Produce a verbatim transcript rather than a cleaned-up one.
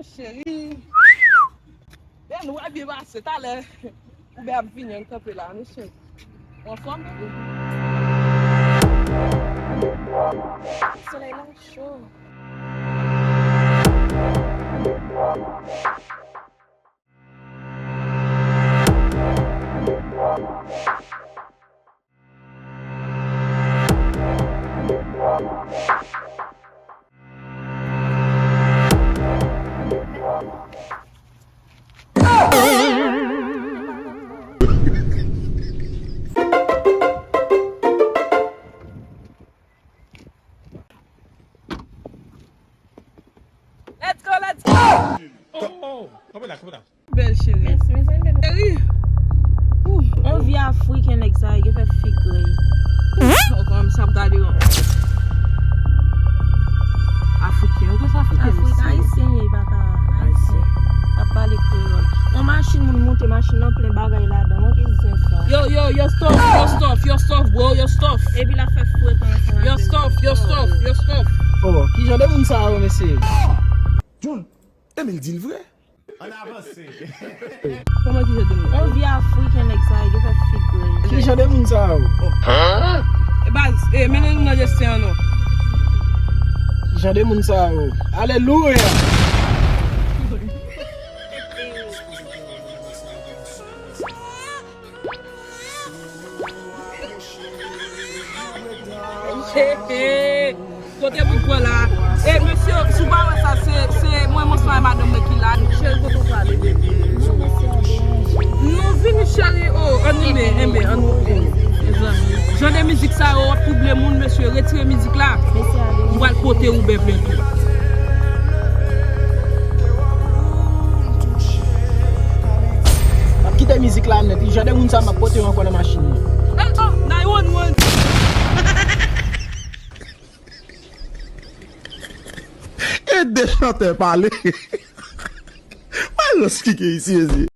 Cheri. Bèl, nou ap byen pase. Talè, Uber ap vini, ann kanpe la, nou cheri. Ou anfòm? Solèy la cho. Let's go, let's go! Oh, oh, oh. Kanpe la, kanpe la. Bèl cheri. Mèsi, mèsi, mèsi. Cheri. Ou, on vi afriken nèg sa, yo fè figi. Oh, kòman sa ap gade yo. Afriken, ou kwè se afriken? Afriken, ayisyen ye, papa. Ayisyen. Ap pale kreyòl. On machin, moun monte machin nan plen bagay ladan. Yo, yo, yo, stop, yo, stop, yo, stop, bro, yo, stop. Epi la fè fwet ansanm. Yo, stop, yo, stop, yo, stop. Oh, ki jan de moun sa yo, mesye? Jun, Emil di l vre. Ann avanse. Kòman ki jan de moun? On vi afriken nèg sa, yo fè figi. Ki jan de moun sa yo? E baz, e, mennen nou nan Jesè an non. Ki jan de moun sa yo? Alelouya! Kote moun pran la? E mesye, si w pa wè sa, se, se mwen, Monswa e madanm mwen ki la. Cheri, kote w prale, bebe? Non, mesye a deranje. Nou vini, cheri. Oh, ann rive, enben, ann rive. Mezanmi. Jan de mizik sa yo ap twouble moun, mesye. Retire mizik la. Mesye a deranje. M pral pote Uber plen tou. M ap kite mizik la nèt. Jan de moun sa m ap pote yo ankò nan machin nan. Eh, oh, nine one one. E de chantè pale. Malòs ki gen isi, mezye.